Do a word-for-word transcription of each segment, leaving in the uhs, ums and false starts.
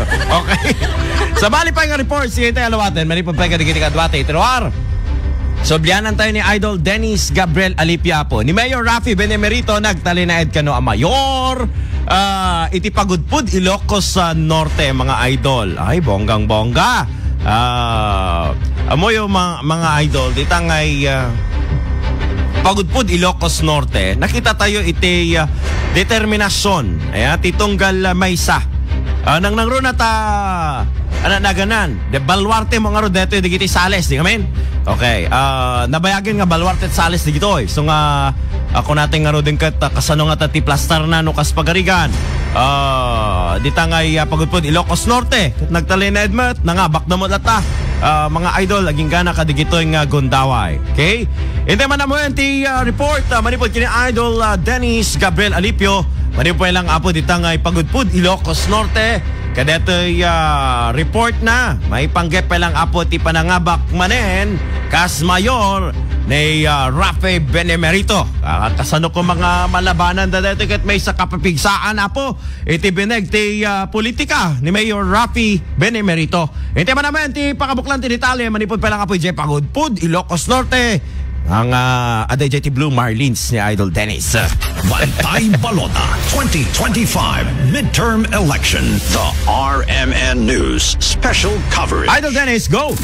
Okay. Sabali pay nga report, sige tayo aluwaten. Manipud pay kadagiti kaduate, iti ruar. Sublianan tayo ni Idol Dennis Gabriel Alipia po. Ni Mayor Raffy Benemerito, nagtalinaed kano a mayor. Ah, iti Pagudpud, Ilocos, ah, Norte, mga idol. Ay, bonggang-bongga. Ah, amoyo, mga, mga idol, ditangay, ah, Pagudpud, Ilocos Norte, nakita tayo iti, ah, determinasyon, ayan, ti tunggal, ah, maysa. Ah, nang nangruna ta, ana naganan, de baluarte mo ngarud detoy dagiti sales, di ngamin? Okay, ah, nabayagen nga baluarte ti sales digitoy. So nga, ako natin ngaruden ket, ah, kasano nga ta ti plastar na no kas pagarigan. Ah, ditangay, ah, Pagudpud, Ilocos Norte, ket nagtalinaed met, nangabak na met latta. Ah, mga idol, aginggana kadigitoy nga gundaway. Okay? Iti man amuen ti, ah, report, ah, manipud kini Idol, ah, Dennis Gabriel Alipio. Manipud lang apo ditangay Pagudpud, Ilocos Norte. Kadetoy, ah, report na. Maipanggep lang apo ti panangabak manen kas mayor ni, ah, Rafe Benemerito. Ah, kasano ko mga malabanan da detoy ket maysa kapipigsaan apo iti bineg ti, ah, politika ni Mayor Raffy Benemerito. Iti man naman ti pakabuklan ti detalye, manipud pa lang apo idiay Pagudpud, Ilocos Norte. Ang, ah, adda idiay ti Blue Marlins ni Idol Dennis. Bantay Balota twenty twenty-five Midterm Election. The R M N News Special Coverage. Idol Dennis, go!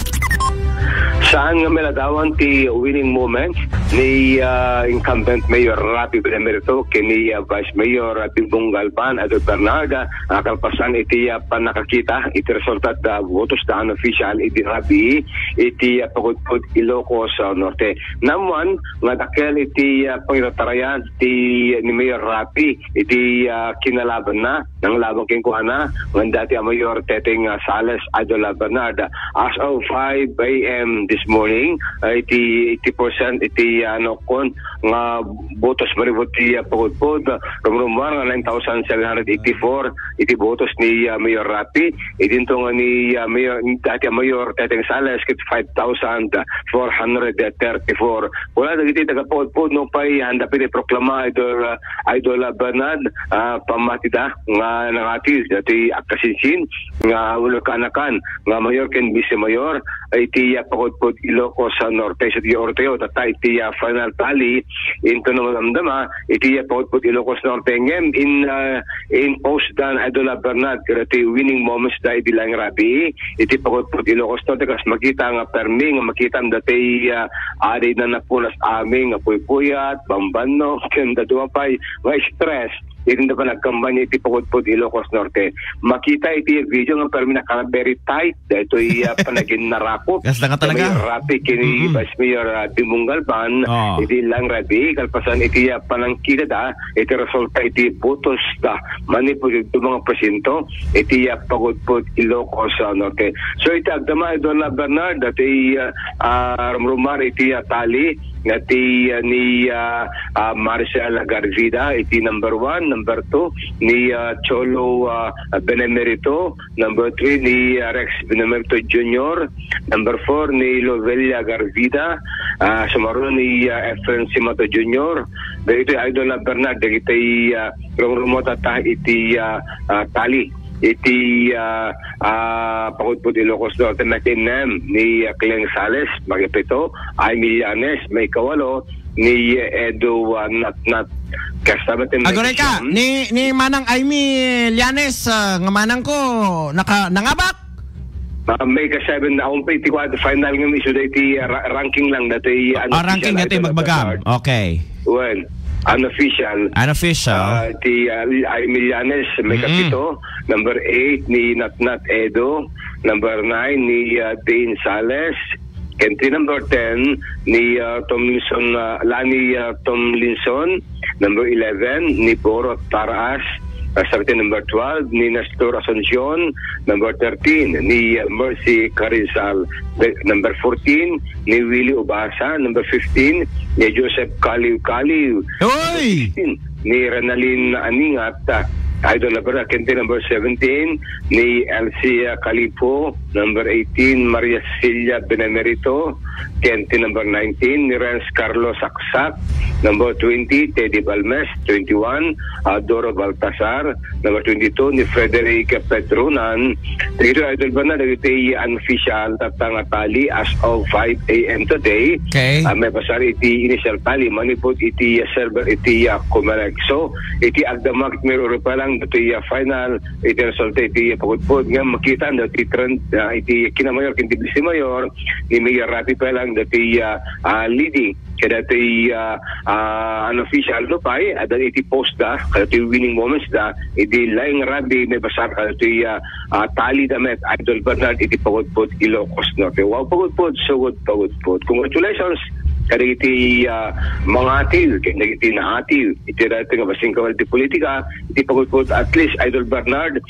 Saan nga maladawan ti winning moments ni, ah, incumbent Mayor Raffy Benemerito ken ni, ah, Vice Mayor, ah, Bingbong Galban, Idol Bernard, ah, kalpasan iti, ah, pannakakita iti resulta da votos da unofficial iti rabii iti, ah, Pagudpud, Ilocos, ah, Norte. Naammuan nga dakkel iti, ah, pangitatarayan ti ni Mayor Raffy iti, ah, kinalabanna, nanglaban kenkuana, nga dati a Mayor Teteng, ah, Sales, Idol, ah, Bernard. As of five a m this morning, ah, iti eighty percent iti, ah, ano, kon, nga botos manipud ti, ah, Pagudpud, ah, rumrumuar nga nine thousand seven hundred eighty-four iti botos ni, ah, Mayor Raffy. Idinto nga ni, ah, Mayor, dati a Mayor Teteng Sales ket five thousand four hundred thirty-four. Kuna dagiti taga-Pagudpud, nupay haanda pay ti proklama, Idol, ah, Idol, ah, Bernard, ah, pammatida nga nangati dati agkasinsin nga ulo kaanakan nga mayor ken vice mayor iti, ah, Pagudpud, Ilocos, ah, Norte. So, ti orteo, tatta iti, ah, final tally, into no madamdama, iti, ah, Pagudpud, Ilocos Norte. Ngem, in, ah, in post dan, Idol, ah, Bernard, kada ti winning moments da idi lang rabii, iti Pagudpud, Ilocos Norte, kas makita nga permi, nga makita dati, ah, adi na napunas amin, nga puypuyat, bambanno, ken daduma pay, nga stress, iti da panagkampanya iti Pagudpud, Ilocos Norte. Makita iti video nga permi naka very tight, daytoy, ah, panaginnarakop. Kasta nga talaga. Mayor Raffy ken ni Mm-mm. Vice Mayor, ah, Bingbong Galban, Oo. iti lang rabii, kalpasan iti, ah, panangkita da, iti resulta iti botos da, manipud iti mga presinto, iti, ah, Pagudpud, Ilocos, ah, Norte. So, iti agdama, Idol, ah, Bernard, dati, ah, ah, rumrumar iti, ah, tally, nga ti, ah, ni, ah, ah, Marcel Garvida, iti number one, number two, ni, ah, Cholo, ah, Benemerito, number three, ni, ah, Rex Benemerito Junior, number four, ni Lovelia Garvida, ah, sumaruno ni, ah, Efren Simato Junior. Dagitoy, Idol, ah, Bernard, dagitoy, ah, rumrumota ta iti, ah, ah, tally. Iti, ah, ah, Pagudpud, Ilocos Norte, makinem ni, ah, Cleng Sales, makipito, Ay Millanes, maikawalo, ni Edo, ah, Natnat. Kasta met ti Aguray ka, ni, ni Manang Aimee Llanes, ah, nga manang ko, naka-, nangabak? Ah, may ka seven na, umpay ti kuwan, final nga isu da iti, ah, ra-, ranking lang, dati, Ah, ranking, dati, magmagam. Okay. Well, unofficial. Unofficial. Ah, ti, ah, Aimee Llanes, may Mm-mm. kapito. Number eight, ni Natnat Edo. Number nine, ni, ah, Dane Sales. Ken ti number ten, ni, ah, Tomlinson, ah, Lani, ah, Tomlinson. Number eleven, ni Borot Taraas. Ah, sa ti number twelve, ni Nestor Asuncion. Number thirteen, ni, ah, Mercy Carizal. The, number fourteen, ni Willie Ubasa. Number fifteen, ni Joseph Kaliw Kaliw. Hoy! Number sixteen, ni Renalyn Aningat. Ah, Idol Labera, ken ti number seventeen ni Elsia Calipo, number eighteen, Maria Cecilia Benemerito, ken ti number nineteen ni Renz Carlos Saksak, number twenty, Teddy Balmes, twenty-one, ah, Doro Baltasar, number twenty-two ni Frederick Pedronan. Dito, Idol Bernard, dagiti unofficial tatta nga tally as of five a m today. Okay. Ah, mabasar iti initial tally manipud iti, ah, server iti, ah, Comelec. So, iti agdamag meron pa lang dati, ah, final, iti resulta iti pagudpod nga makita dati trend, ah, iti kinamayor, ken ti Vice Mayor, ni Mayor Raffy pa lang dati, ah, ah, leading. Kadati, ah, ah, unofficial no pay, adda iti post da, kadati winning moments da, iti laing rabi mabasar kadati, ah, ah, tally da met, Idol Bernard, iti pagudpod Ilocos Norte. Wow, pagudpod, sugod pagudpod. Congratulations kadagiti, ah, mangatiw, kadagiti naatiw iti daytoy nga basing kawal ti politika, iti pagudpod, at least, Idol Bernard,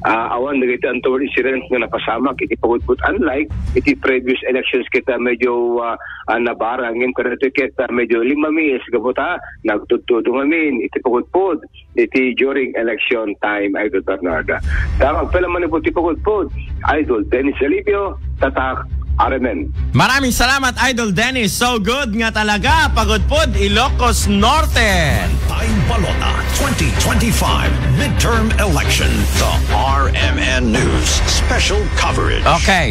ah, awan dagiti untoward incidents nga napasamak iti pagudpod, unlike iti previous elections kita medyo, ah, ah, nabarang, ngem kadagitoy kita medyo limmamiis, gapu ta nagtudtudong amin iti pagudpod iti during election time, Idol Bernard. Damag pala manipud ti pagudpod, Idol Dennis Alipio, Tatak, R M N. Maraming salamat, Idol Dennis. So good nga talaga, pagudpod, Ilocos Norte. Time Balota twenty twenty-five Midterm Election. The R M N News Special Coverage. Okay,